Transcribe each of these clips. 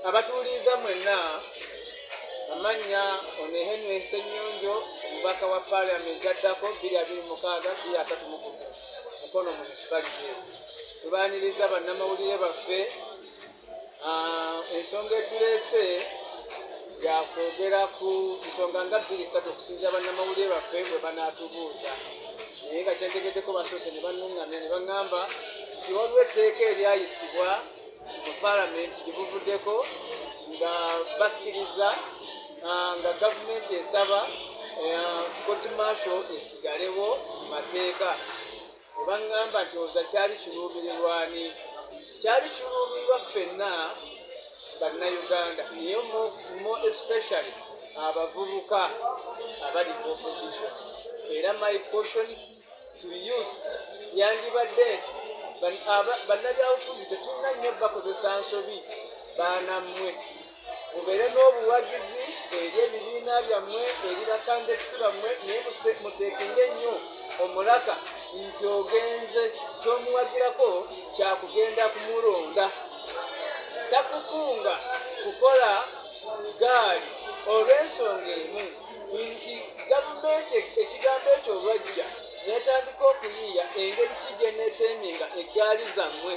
Abatuwuliriza mwenna, amannya ono Henry Ssenyonjo, omubaka wa Paalamenti addako 2026 2031, Mukono Municipality. Tubaaniriza bannamawulire baffe. Ensonga etuleese yakwogera ku nsonga nga bbiri ssatu okusinzira bannamawulire baffe bwe banaatubuuza, naye nga kyentegeddeko basoose ne bannuŋŋamya ne baŋŋamba nti waliwo etteeka eryayisibwa mu Paalamenti gye buvuddeko nga bakkiriza, nga gavumenti esaba court martial esigalewo mu mateeka. Ne baŋŋamba nti oza kyali kiruubirirwani, kyali kiruubirirwa ffenna Bannayuganda, naye more especially abavubuka abali mu opposition. Era my caution to youth yandibadde nti bannabyabufuzi tetulina nnyo bakozesa nsobi. Baanammwe, mubeere n'obuwagizi eri ebibiina byammwe, eri ba candidates bammwe, naye muteekenga ennyo omulaka nti ogenze kyomuwagirako kyakugenda kumulonda, takukunga kukola gaali, olw'ensonga emu nti gavumenti ekigambo ekyo olwajja netandika okuyiiya engeri kigeneteminga eggaali zammwe.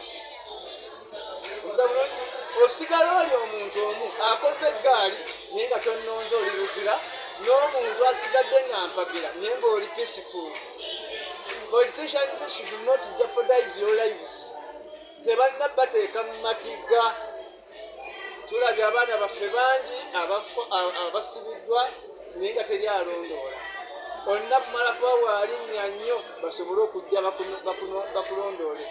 Osigala oli omuntu omu akoze eggaali naye nga tonnonze, oli luzira n'omuntu asigadde nga mpagira, naye ng'oli peaceful. Politicians should not jeopardize your lives. Tebalina bateeka mu matigga. Tulabye abaana baffe bangi abasibiddwa naye nga teri alondoola. Olina kumala kuba waalinnya nnyo basobole okujja bakulondoole.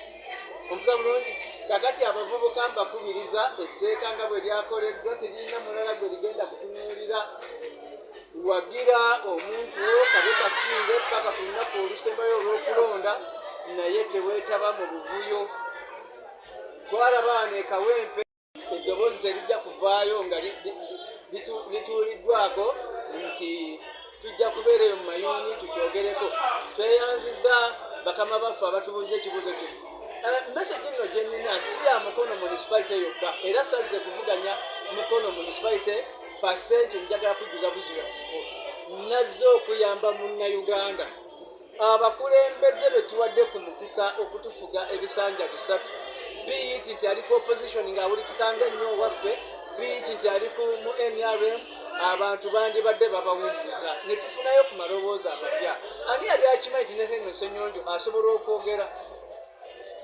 Omusa bulungi. Kakati abavubuka mbakubiriza, etteeka nga bwe lyakoleddwa teririna mulala gwe ligenda kutunuulira. Wagira omuntu wo kabe kasinge paka ku lunaku olusembayo olw'okulonda, naye teweetaba mu buvuyo. Twalaba wano e Kawempe eddoboozi terijja kuvaayo nga lituuliddwako nti tujja kubeera eyo mu Mayuuni tukyogereko. Tweyanziza bakama baffe abatubuuza ekibuuzo kino. Message nno gye nnina si ya Mukono Municipality yokka, era sazze kuvuganya Mukono Municipality pasenti. Njagala kujjuza bujjuza kifo. Nazze okuyamba Munnayuganda. Abakulembeze be tuwadde ku mukisa okutufuga ebisanja 3, be it nti ali ku opposition ng'awulikikanga ennyo owaffe, be it nti ali ku mu NRM, abantu bandibadde babawummuza ne tufunayo ku maloboozi amapya. Ani yali akimanyi nti ne Henry Ssenyonjo asobola okwogera?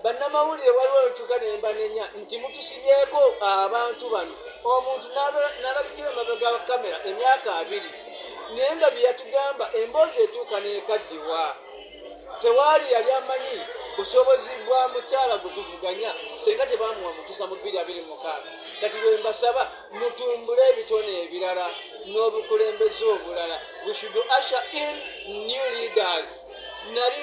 Bannamawulire, waliwo olutuuka ne mbanenya nti mutusibyeko abantu bano, omuntu n'alabikira emabega wa kamera emyaka 20, naye nga bye yatugamba emboozi etuuka n'ekaddiwa. Tewaali yali amanyi busobozi bwa mukyala gwe tuvuganya senga tebamuwa mukisa mu 2026. Kati bwe mbasaba mutumbule ebitone ebirala n'obukulembeze obulala. We should usher in new leaders. Nali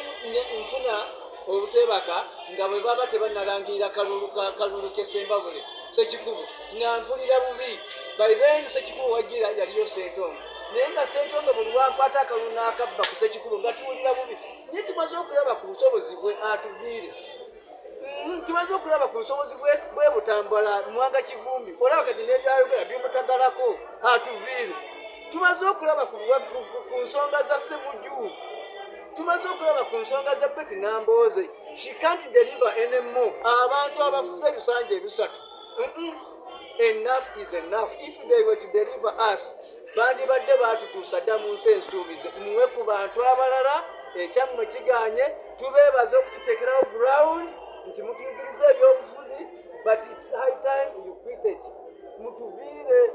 nfuna obutebaka nga bwe baba tebannalangirira kalulu k'Essembabule, Sekikubo, nga mpulira bubi. By then Sekikubo wajira yaliyo Sentongo, naye nga Sentongo buli wakwata akalulu n'akabba ku Sekikubo nga tuwulira bubi. Naye tumaze okulaba ku busobozi bwe, atuviire. Tumaze okulaba ku busobozi bwe Butambala, Mwanga Kivumbi, olaba kati nebyayogera bimutagalako, atuviire. Tumaze okulaba ku nsonga za Semuju, tumaze okulaba ku nsonga za Betty Nambooze. She can't deliver anymore. Abantu abafuze ebisanja 3. Enough is enough. If they were to deliver us, bandibadde batutuusa dda mu nsi ensuubize. Muwe ku bantu abalala, ekyammwe kiganye. Tubeebaza okututeekerawo ground nti mutuyigiriza ebyobufuzi, but it's high time you quit it. Mutuviire,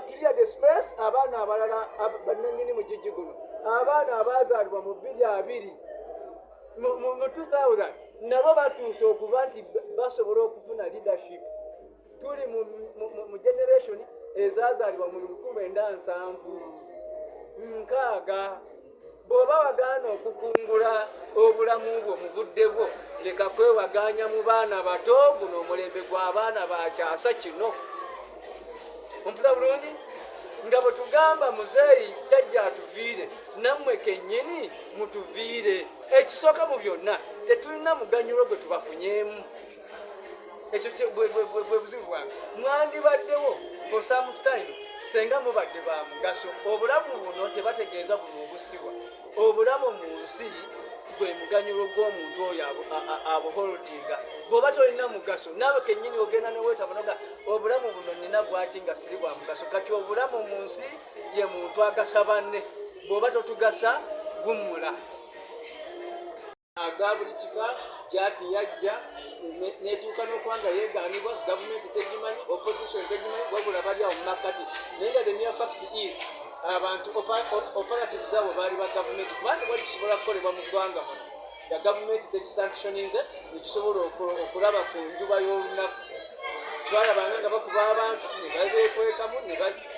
clear the space. Abaana abalala bannanyini mugigi guno, abaana abazaalibwa mu 2020, mu 2000, nabo batuuse okuba nti basobola okufuna leadership. Tuli mu generation ezazaalibwa mu 1970, 60. Bw'oba wagaana okukungula obulamu bwo mu budde bwo, leka kwewaganya mu baana bato. Guno omulembe gw'abaana bakyasa kino. Ompita bulungi nga bwe tugamba muzeeyi jjajja atuviire, nammwe kennyini mutuviire. Ekisooka mu byonna, tetulina muganyulo gwe tubafunyeemu. Ekyo bwe buzibu bwange. Mwandibaddewo for some time senga mubadde ba mugaso. Obulamu buno tebategeeza buno obusibwa. Obulamu mu nsi gwe muganyulo gw'omuntu oyo abuholdinga. Bw'oba tolina mugaso naawe kennyini ogenda neweetaba noga obulamu buno nina bwaki nga siri bwa mugaso. Kati obulamu mu nsi ye muntu agasa banne, bw'oba totugasa gummula. Aga buli kika gyati yajja netuuka n'okuba nga yeegaanibwa, gavumenti tegimanyi, opposition tegimanyi, wabula bali awo mu makkati. Naye nga the mere fact is abantu operatives abo baali ba gavumenti, kubanga tewali kisobola kukolebwa mu ggwanga muno nga gavumenti tekisanctioninze nekisobola okulaba ku njuba y'olunaku. Twalabanga nga bakuba abantu ne babeekwekamu,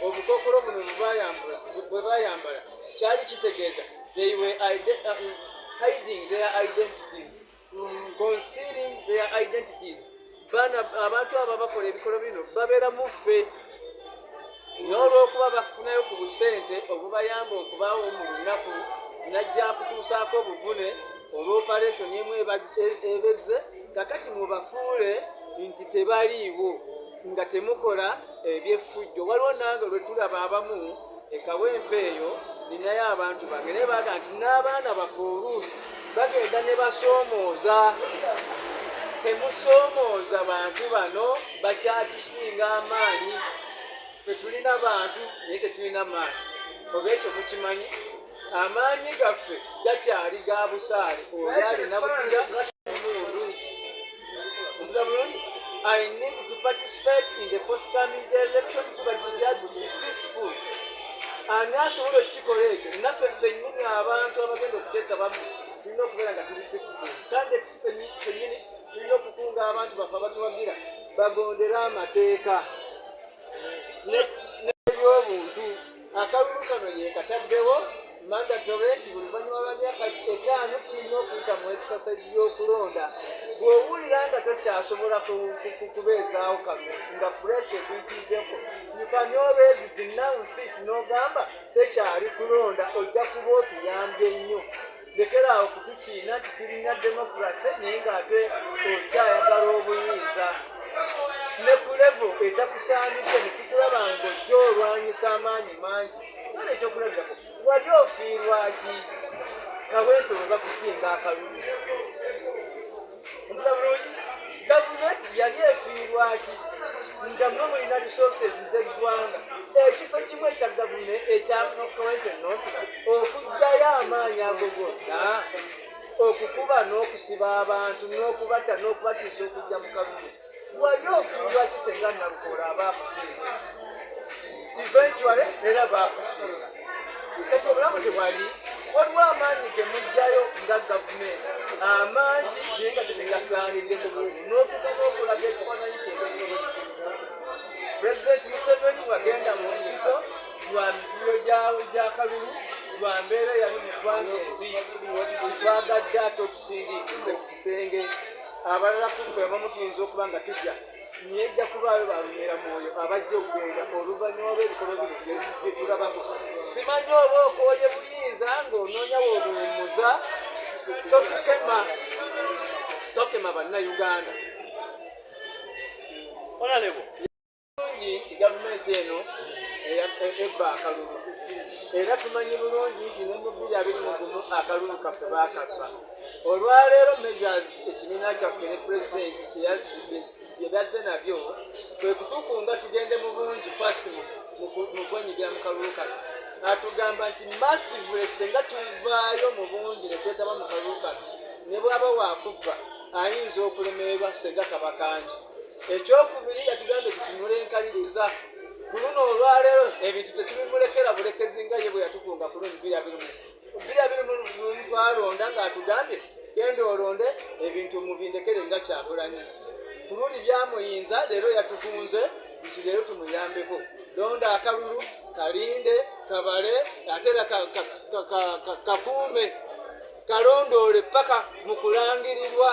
obukookolo buno bwe bayambala kyali kitegeeza they were hiding their identities, concealing their identities. Baana abantu abo bakola ebikolo bino babeera mu ffe, n'olwokuba bafunayo ku busente obubayamba okubaawo mu lunaku, najja kutuusaako obuvune olw'operation emu ebezze. Kakati mubafuule nti tebaliiwo nga temukola ebyeffujjo. Waliwo nange lwe tulaba abamu ekawempe eyo ninayo abantu bange, naye baga nti n'abaana baffe oluusi bagenda ne basoomooza. Temusoomooza bantu bano, bakyatusinga amaanyi. Ffe tulina bantu naye tetulina maanyi, oba ekyo mukimanyi. Amaanyi gaffe gakyali ga busaale, oli alina butira mundu. Mpulira bulungi. I need to participate in the forthcoming elections, but it has to be peaceful. Ani asobola okukikola ekyo? Naffe ffennyini abantu abagenda okuteesabamu tulina okubeera nga tuli peaceful. Candidates ffennyini tulina okukunga abantu baffe abatuwagira bagondere amateeka n'ebyobuntu. Akalulu kano ye kataddewo mandatory nti buli luvannyuma lwa myaka 5 tulina okuyita mu exercise y'okulonda. Bw'owulira nga tokyasobola kubeezaawo kalulu nga pressure ekuyitiddeko, you can always denounce it n'ogamba tekyali kulonda, ojja kuba otuyambye nnyo. Lekeraawo kutukiina nti tulina democracy naye ng'ate okyayagala obuyinza ne ku level etakusaanidde, ne tukulaba ng'ojja olwanyisa amaanyi mangi. None ekyokulabirako, wali ofiirwa ki Kawempe bwe bakusinga akalulu? Mpula bulungi, gavumenti yali efiirwa ki nga mwe mulina resources z'eggwanga? Ekifo kimu ekya gavumenti ekya Kawempe North, okuggyayo amaanyi ago gonna okukuba n'okusiba abantu n'okubatta n'okubatiisa okujja mu kalulu, wali ofiirwa ki senga Nalukoola aba akusinga? Eventually era baakusinga. Kati obulamu tebwali waliwo amaanyi ge muggyayo nga gavumenti amangi naye nga tetegasaanidde ku bululu, n'otuuka n'okulaga ekifaananyi kyebwekisinga. Pulezidenti Museveni wagenda mu nsiko lwa mivuyo gy'akalulu, lwa mbeera eyali mu ggwanga embi. Twagadde ate otusindiikirize ku kisenge. Abalala kuffe abamu tuyinza okuba nga tujja, naye ejja kubaayo balumira mwoyo abajja okugenda oluvannyuma lw'ebikolwa bino bye tulabako. Simanyi oba okooye buyinza ng'onoonya bw'obuwummuza. Tokema, tokema Bannayuganda. Honorable. Bulungi nti gavumenti eno ebba akalulu, era tumanyi bulungi nti ne mu 2021 akalulu kaffe baakabba. Olwaleero measures ekibiina kyaffe ne pulezidenti bye bazze nabyo kwe kutukunga tugende mu bungi first mu kwenyigira mu kalulu kano. Atugamba nti massively senga tuvaayo mu bungi ne twetaba mu kalulu kano, ne bw'aba waakubba ayinza okulemererwa senga kaba kangi. Ekyokubiri, yatugambye tutunule enkaliriza. Ku luno olwaleero ebintu tetubimulekera bulekezi nga ye bwe yatukunga ku luno 2021. Twalonda ng'atugambye genda olonde, ebintu mubindekere nga Kyagulanyi. Ku luli byamuyinza, leero yatukunze nti leero tumuyambeko. Londa akalulu, kalinde, kabale, ate era kakuume, kalondoole paka mu kulangirirwa.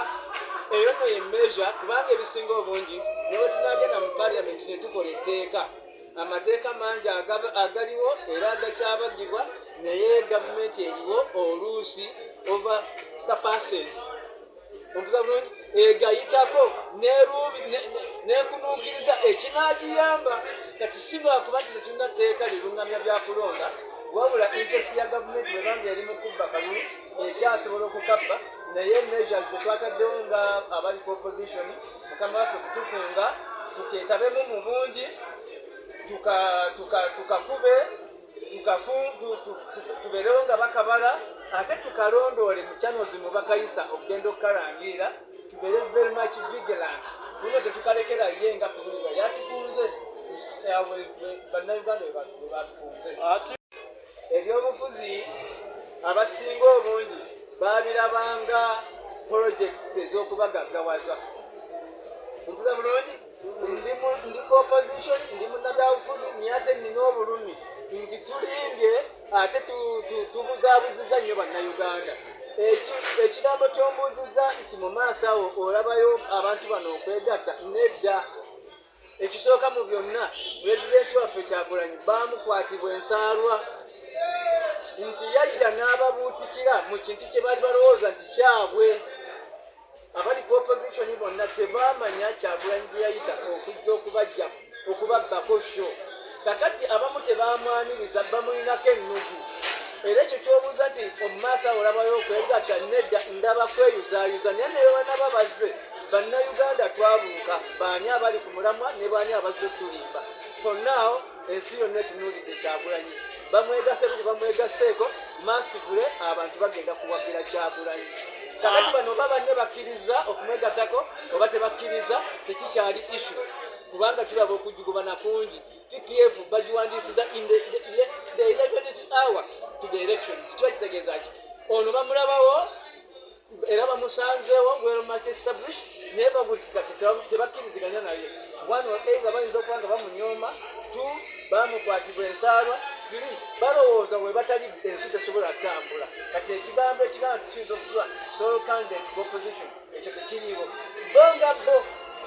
Eyo nno ye measure, kubanga ebisinga obungi ne bwe tunaagenda mu parliament ne tukola etteeka, amateeka mangi agaliwo era agakyabagibwa, naye gavumenti eriwo oluusi over surpasses. Ompuza bulungi. Egayitako nekunuukiriza ekinaagiyamba. Kati si lwakuba nti tetulina tteeka lirungamya byakulonda, wabula interest ya gavumenti bwebanga eri mu kubba kalulu, ekyasobola okukabba. Naye measures zetwataddewo nga abali ku opposition, mukama waffe kutukunga tuketabemu mu bungi, tukakube, tubeerewo nga bakabala, ate tukalondoole mu channels mu bakayisa okugenda okukalangirira. Tubeere very much vigilant kuno, tetukalekera ye nga kubulirwa yatukunze. Bannayuganda bwe batukunze. Ebyobufuzi abasinga obungi babirabanga projects ez'okubagaggawaza. Mpulira bulungi, ndi ku opposition, ndi munnabyabufuzi, naye ate nina obulumi nti tulimbye ate tubuzaabuziza nnyo Bannayuganda. Ekigambo kyombuuziza nti mu maaso awo olabayo abantu bano okwegatta, nedda. Ekisooka mu byonna, pulezidenti waffe Kyagulanyi bamukwatibwa ensaalwa nti yajja n'ababuutikira mu kintu kye baali balowooza nti kyabwe. Abali ku opposition bonna tebamanya Kyagulanyi gye yayita okujja okubajja okubabbako sho. Kakati abamu tebamwaniriza, bamulinako ennugu. Era ekyo kyobuuza nti omumaaso awo olabayo okwegatta, nedda, ndaba kweyuzaayuza. Naye naye banaba bazze, Bannayuganda twabuuka baani abali ku mulamwa ne baani abazze otulimba. For now, ensi yonna etunuulidde Kyagulanyi. Bamwegase buli bamwegaseeko massively, abantu bagenda kuwagira Kyagulanyi. Kakati bano oba banne bakkiriza okumwegattako oba tebakkiriza, tekikyali issue, kubanga tulaba okujugubana kungi. PPF bagiwandiisiza in the 11th hour to the elections. Kiba kitegeeza ki? Ono bamulabawo era bamusanzeewo, well much established, naye babutika tebakkiriziganya naye. One, either bayinza okuba nga bamunyooma; two, bamukwatibwa ensaalwa; three, balowooza we batali ensi tesobola kutambula. Kati ekigambo ekigamba tukiyinza okutuwa sole candidate ku opposition, ekyo tekiriiwo. Bo nga bo,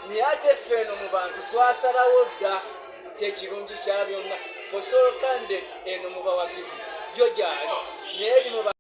naye ate ffe eno mu bantu twasalawo dda. Kyekirungi kya byonna, for sole candidate eno mu bawagizi yo gyali, naye eri mu